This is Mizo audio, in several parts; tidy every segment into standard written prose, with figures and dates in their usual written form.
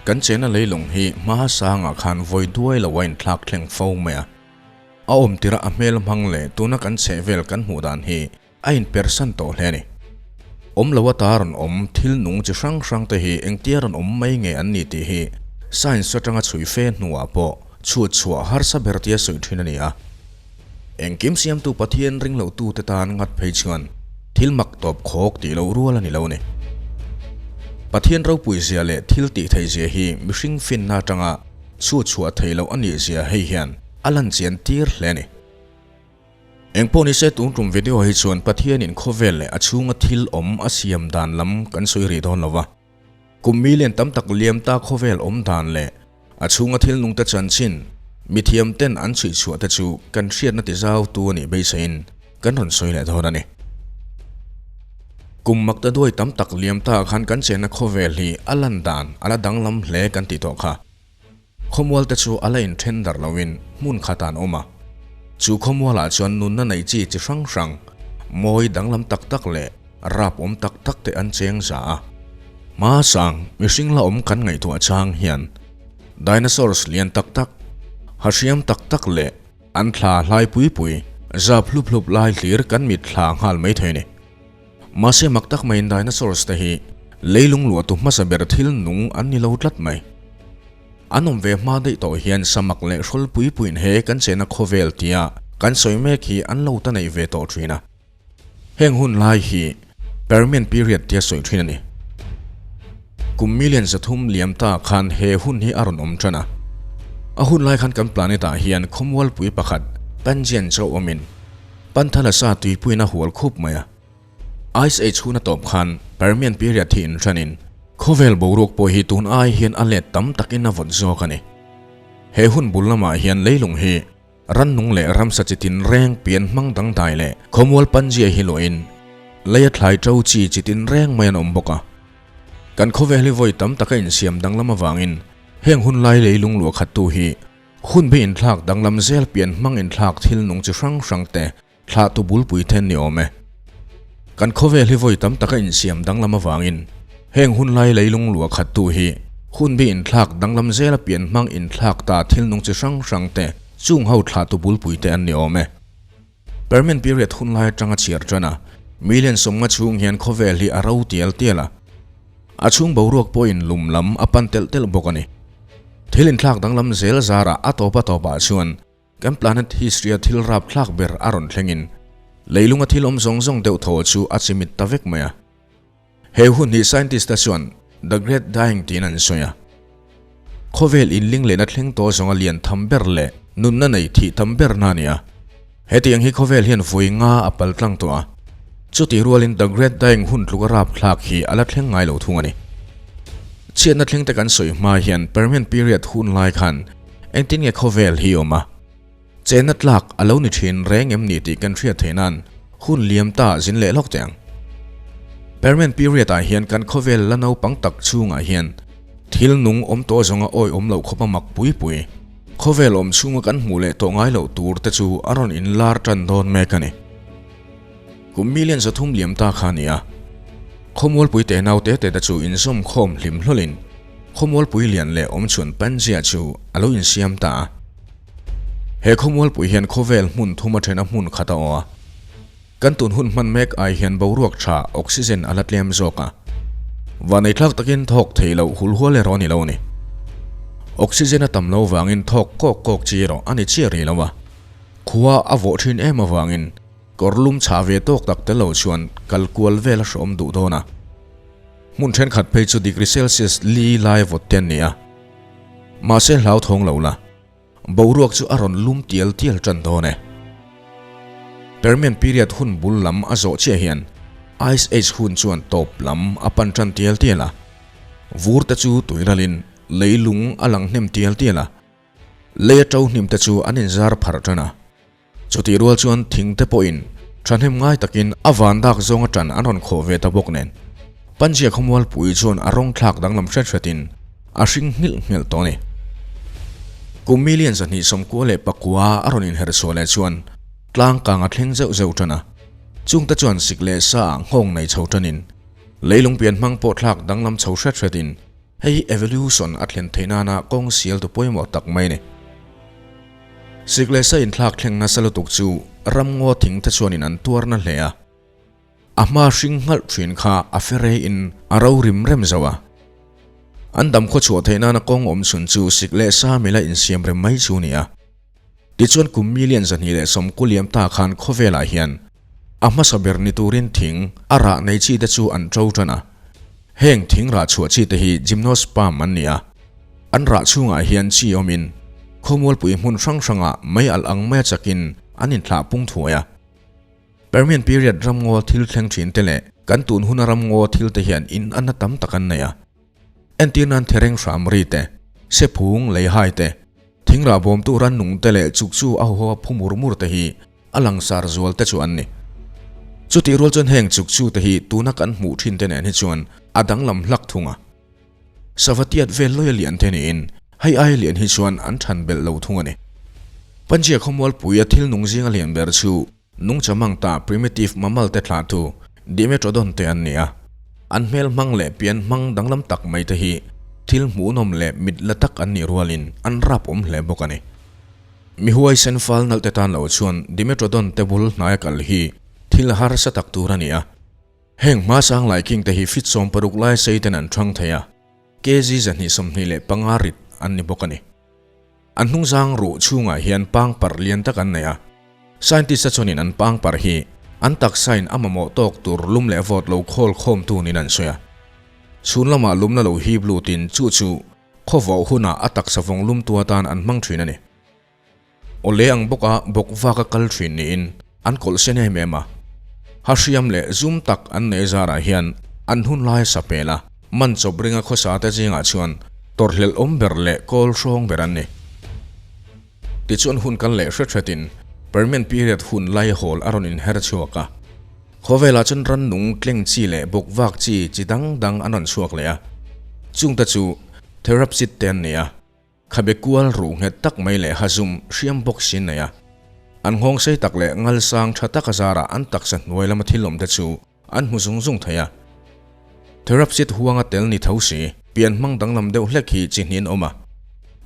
Kan chena leilung hi hma sangah khan vawi duai lo a inthlak thleng fo mai a. A awm tirah a hmel hmang leh tuna kan chhehvel kan hmuh dan hi a inpersan tawh hle a ni. Awm lo ata rawn awm thil nung chi hrang hrang te hi engtia rawn awm mai nge an ni tih hi science atanga chhui fe hnuah pawh chhut chhuah harsa ber tia sawi thin a ni a. Engkim siamtu Pathian ring lo tute tan ngat phei chuan thil mak tawp khawk tih loh rual a ni lo a ni. Pathian ropui zia leh thil tih theih zia hi mihring finna atanga chhut chhuah theih loh a nih zia hei hian a lan chian tir hle a ni. Engpawh nise tun tum video hi chuan Pathianin khawvel leh a chhunga thil awm a siam dan lam kan sawi rih dawn lo va. Kum million tam tak liam ta khawvel awm dan leh a chhunga thil nungte chanchin mithiam ten an chhuih chhuah te chu kan hriatna ti zau tu a nih beiseiin kan rawn sawi leh dawn a ni. Kum makta duai tam tak liam ta khan kan chenna khawvel hi a lan dan a la danglam hle kan tih tawh kha. Khawmual te chu a la inthen darh loin hmun khat an awm a. Chu khawmualah chuan nunna neih chi chi hrang hrang, mawi danglam tak tak leh rap awm tak tak te an cheng za a. Hmasang mihring la awm kan ngaihtuah chang hian dinosaurs lian tak tak, ha hriam tak tak leh an thla hlai pui pui zap hlup hlup lai hlir kan mit thla nghal mai thei a ni. Mahse mak tak maiin dinosaurs te hi leilung luahtu hmasa ber thil nung an ni lo tlat mai. An awm ve hma daih tawh hian samak leh hrawl pui puiin he kan chena khawvel tia kan sawi mek hi an lo ta neih ve tawh thin a. Heng hun lai hi Permian period tia sawi thin a ni. Kum million 300 liam ta khan he hun hi a rawn awm tan a. A hun lai khan kan planet ah hian khawmualpui pakhat Pangean chauh awmin Panthala sa tuipuiin a hual khup mai a. Ice Age hun a tawp khan Permian period hi inhranin khawvel boruak pawh hi tun ai hian a let tam takin a vawt zawk a ni. He hun bul lamah hian leilung hi rannung leh ramsa chi tinreng pian hmang dangdai leh khawmual Pangea hi luahin leia thlai to chi chi tinreng mai an awm bawk a. Kan khawvel hi vawi tam taka insiam danglam avangin heng hun lai leilung luah khattu hi Hun bi inthlak danglam zel pian hmang inthlak thil nung chi hrang hrang te thlahtu bulpui then ni awm e. Kan khawvel hi vawi tam taka insiam danglam avangin heng hun lai leilung luah khattu hi hun bi inthlak danglam zela pian hmang inthlak ta thil nung chi hrang hrang te chung ho thlahtu bulpui te an ni awm e. Permian period hun lai atanga chhiar tan a, million 50 chhung hian khawvel hi a ro tial tial a. A chhung boruak pawhin lum lam a pan telh telh bawk a ni. Thil inthlak danglam zel zarah a tawp a tawpah chuan kan planet history-a thil rapthlak ber a rawn thlengin leilunga thil awm zawng zawng deuh thaw chu a chimit ta vek mai a. He hun hi scientist te chuan The Great Dying tiin an sawi a. Khawvel inling lehna thleng tawh zawnga lian tham ber leh nunna nei thih tam ber na a ni a. Hetiang hi khawvel hian vawi nga a pal tlang tawh a. Chutih rualin The Great Dying hun tluk a rapthlak hi a la thleng ngai lo thung a ni. Chhiatna thleng te kan sawi hma hian Permian period hun lai khan engtin nge khawvel hi awm a? Chenna tlak a lo ni thin reng em ni tih kan hriat theih nan hun liam ta zin leh lawk teh ang. Permian period ah hian kan khawvel la naupang tak chhungah hian thil nung awm tawh zawnga awi awm loh khawpa mak pui pui, khawvel awm chhunga kan hmuh leh tawh ngai loh tur te chu a rawn inlar tan dawn mek a ni. Kum million 300 liam ta kha a ni a, khawmualpui te nau te te te chu inzawm khawm hlim hlawlin khawmualpui lian leh awmchhun Pangea chu a lo insiam ta a. He khawmualpui hian khawvel hmun thum a then a hmun khat a aw a. Kan tun hun hman mek ai hian boruak tha oxygen a la tlem zawk a. Vanneithlak takin thawk thei loh hulhual erawh a ni lo a ni. Oxygen a tam lo vangin thawk kawk kawk chi erawh a ni chiah rih lo a. Khua a vawh thin em avangin kawr lum chhah ve tawk tak tel lo chuan kal kual vel a hrawm duh dawn a. Hmun thenkhat phei chu degree Celsius li lai vawt te an ni a. Mahse hlauthawng lo la. Boruak chu a rawn lum tial tial tan dawn e. Permian period hun bul lam a zawh chiah hian Ice Age hun chuan tawp lam a pan tan tial tial a. Vur te chu tuiralin leilung a lang hnem tial tial a. Lei a to hnim te chu an inzar pharh tan a. Chutih rual chuan thing te pawhin thahnem ngai takin a van dak zawnga tan an rawn khawh ve ta bawk nen. Panzia khawmualpui chuan a rawng thlak danglam hret hretin a hring nghilh nghilh tawh a ni. Kum million 299 a rawn inherh chhuah leh chuan tlang kang a thleng zeuh zeuh tan a. Chungte chuan sik leh sa ah nghawng nei chho tanin leilung pian hmang pawh thlak danglam chho hret hretin. Hei hi evolution a thlen theih nana kawng sialtu pawimawh tak mai a ni. Sik leh sa inthlak thleng nasa lutuk chu ramngaw thing te chuanin an tuar na hle a. A hma hring nghalh thin kha a fere in a ro rim rem zo a. An dam khaw chhuah theih nana kawng awm chhun chu sik leh sa mila insiam rem mai chu a ni a. Tichuan kum million 220 liam ta khan khawvelah hian a hmasa ber ni turin thing a rah nei chi te chu an ṭo ṭan a. Heng thing rah chhuah chi te hi gymnosperm an ni a. An rah chhungah hian chi awmin khawmualpui hmun hrang hrangah mei alh ang maia chakin an inthlah pung thuai a. Permian period ramngaw thil thleng thin te leh kan tun huna ramngaw thil te hian in anna tam tak an nei a. Entir nan thereng hram ri te, sephung lei hai te, thingrah bawmtu rannung te leh chuk chu a huho a phu mur mur te hi a langsar zual te chu an ni. Chutih rual chuan heng chuk chu te hi tuna kan hmuh thin te nen hi chuan a danglam hlak thung a. Sava tiat vel lawia lian te niin hei aia lian hi chuan an than belh lo thung a ni. Panjia khawmualpui a thil nung zinga lian ber chu Nungchamang ta primitive mammal te thlahtu Dimetrodon te an ni a, an hmel hmang leh pian hmang danglam tak mai te hi thil hmuhnawm leh mit la tak an nih rualin an rap awm hle bawk a ni. Mihuai sen fal nalh te tan lo chuan Dimetrodon te bul hnaia kal hi thil harsa tak tur a ni a, heng hmasang laiking te hi fit 16 lai sei ten an thang thei a, kg 225 rit an ni bawk a ni. An hnungzang ruh chhungah hian pangpar lian tak an nei a. Scientist-a chuanin an pangpar hi an taksain a mamawh tawk tur lum leh vawt lo khawl khawmtu niin an sawi a. Chhun lamah lumna lo hip lutin chu chu khawvawh hunah a taksa vawng lumtu atan an hmang thin a ni. Awle ang bawka bawk vaka kal thin niin an kawlh sen em em a. Ha hriam leh zum tak an nei zarah hian an hun lai a sa pel a. Man chawp ringa khawsa te zingah chuan tawrhhlelh awm ber leh kawl hrawng ber an ni. Tichuan hun kal leh hret hretin Permian period hun lai hawl a rawn inher chhuak a. Khawvelah chuan rannung tleng chi leh bawk vak chi chi dang dang an rawn chhuak leh a. Chungte chu Therapsid te an ni a. Khabe kual ruh nghet tak mai leh hazum hriam bawk sin nei a. An nghawng sei tak leh ngal sang tha tak a zarah an taksa hnuai lama thil awm te chu an hmu zung zung thei a. Therapsid huanga tel ni tho si, pian hmang danglam deuh hlek hi chi hnin awm a.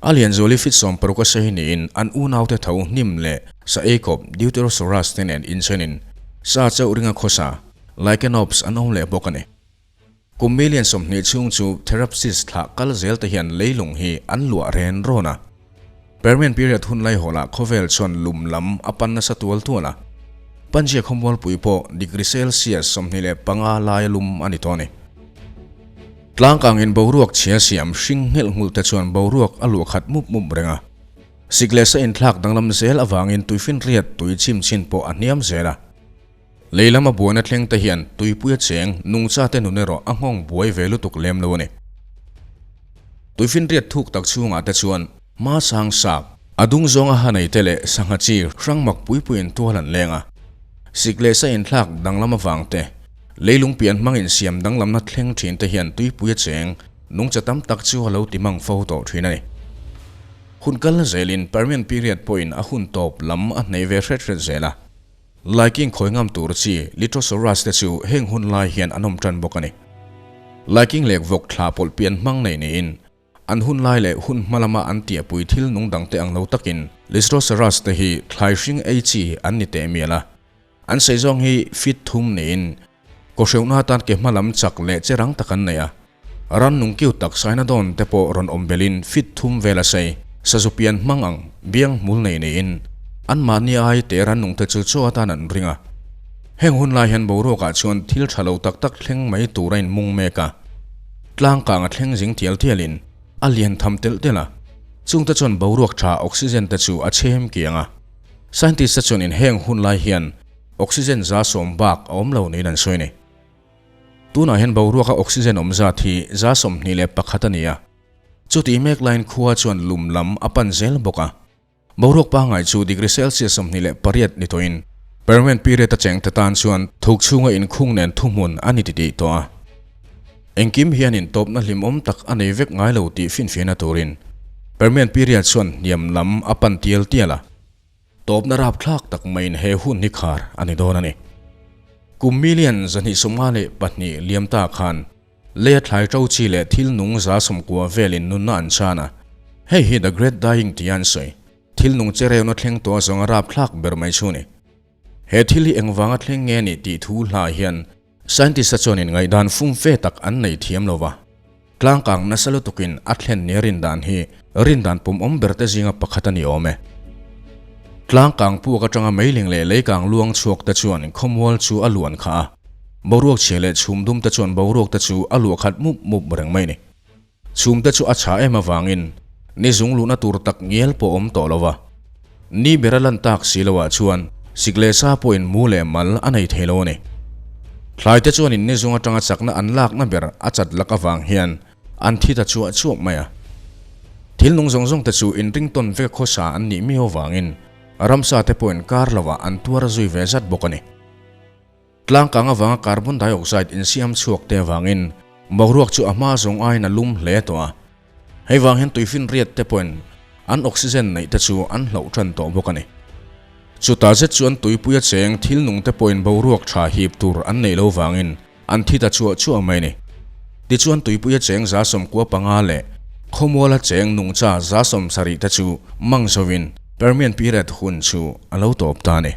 A lianzuali fit 60 a sei niin an unaute tho hnim leh sa eikawp Deuterosaurus te nen inchenin sa chauh ringa khawsa Lycanops an awm leh bawk a ni. Kum million 20 chhung chu Therapsis thlah kal zel te hian leilung hi an luah ren rawn a. Permian period hun lai hawlah khawvel chuan lum lam a pan nasa tual tual a. Panjia khawmualpui pawh degree Celsius 25 laia lum a ni tawh a ni. Tlangkangin boruak chhia siam hring nghelh nghulh te chuan boruak a luah khat mup mup reng a. Sik leh sa inthlak danglam zel avangin tuifinriat tui chim chin pawh a hniam zel a. Lei lama buaina thleng te hian tuipuia cheng nungcha te nun erawh a nghawng buai ve lutuk lem lo a ni. Tuifinriat thuk tak chhungah te chuan hma sang sak, a dung zawnga ha nei te leh sangha chi hrang mak pui puiin tual an leng a. Sik leh sa inthlak danglam avang te, leilung pian hmang insiam danglamna thleng thin te hian tuipuia cheng nungcha tam tak chu a lo ti mang fo tawh thin a ni. Hun kal zelin Permian period pawhin a hun tawp lam a hnei ve hret hret zel a. Laiking khawi ngam tur chi Litosaurus te chu heng hun lai hian an awm tan bawk a ni. Laiking lek vawk thla pawlh pian hmang nei niin an hun lai leh hun hma lama an tiahpui thil nung dangte ang lo takin Litosaurus te hi thlai hring ei chi an ni teh mial a. An sei zawng hi feet thum niin kawhreuhna atan ke hma lam chak leh che rang tak an nei a. Rannung kiu tak Cynodon te pawh rawn awm belin fit thum vel a sei, sazu pian hmang ang biang hmul nei niin anmahni ai te rannung te chu chaw atan an ring a. Heng hun lai hian boruakah chuan thil tha lo tak tak thleng mai tur a inmung mek a. Tlang kang a thleng zing tial tialin a lian tham telh telh a, chungte chuan boruak tha oxygen te chu a chhem kiang a. Scientist te chuanin heng hun lai hian oxygen 10% bak a awm lo niin an sawi a ni. Tunah hian boruaka oxygen awm zat hi 21% a ni a, chutih mek laiin khua chuan lum lam a pan zel bawk a. Boruak pangngai chu degree Celsius 28 ni tawhin Permian period a cheng te tan chuan thuk chhunga inkhung nen thuhmun a ni titih tawh a. Engkim hian intawpna hlimawm tak a nei vek ngai lo tih finfiahna turin Permian period chuan hniam lam a pan tial tial a. Tawpna rapthlak tak maiin he hun hi khar a ni dawn a ni. Kum million 252 liam ta khan. Leia thlai ṭo chi leh thil nung 90% velin nunna an chan a. Hei hi The Great Dying tia an sawi. Thil nung che reuna thleng tawh zawnga rapthlak ber mai chu ni. He thil hi engvanga thleng nge ni tih thu hla hian scientist-a chuanin ngaihdan fumfe tak an nei thiam lo va. Tlangkang nasa lutukin a thlen nia rindan hi rindan pumawm berte zinga pakhat a ni awm e. Tlangkang puak atanga meiling leh leikang luang chhuak te chuan khawmual chu a luan kha a. Boruak chhia leh chhum dum te chuan boruak te chu a luah khat mup mup reng mai ni. Chhum te chu a chha em avangin ni zung luhna tur tak ngial pawh awm tawh lo va. Ni ber a lan tak si loah chuan sik leh sa pawhin mu leh mal a nei thei lo a ni. Thlai te chuanin ni zung atanga chakna an lakna ber a chat lak avang hian an thi ta chuah chuah mai a. Thil nung zawng zawng te chu inringtawn vek khawsa an nih miau avangin ramsa te pawhin kar lovah an tuar zui ve zat bawk a ni. Tlangkang avanga carbon dioxide insiam chhuak te avangin boruak chu a hma zawng aiin a lum hle tawh a. Hei vang hian tuifinriat te pawhin an oxygen neih te chu an hloh tan tawh bawk a ni. Chutah zet chuan tuipuia cheng thil nung te pawhin boruak tha hip tur an neih lo vangin an thi ta chuah chuah mai a ni. Tichuan tuipuia cheng 95 leh khawmuala cheng nungcha 70 te chu mang zovin Permian period hun chu a lo tawp ta a ni.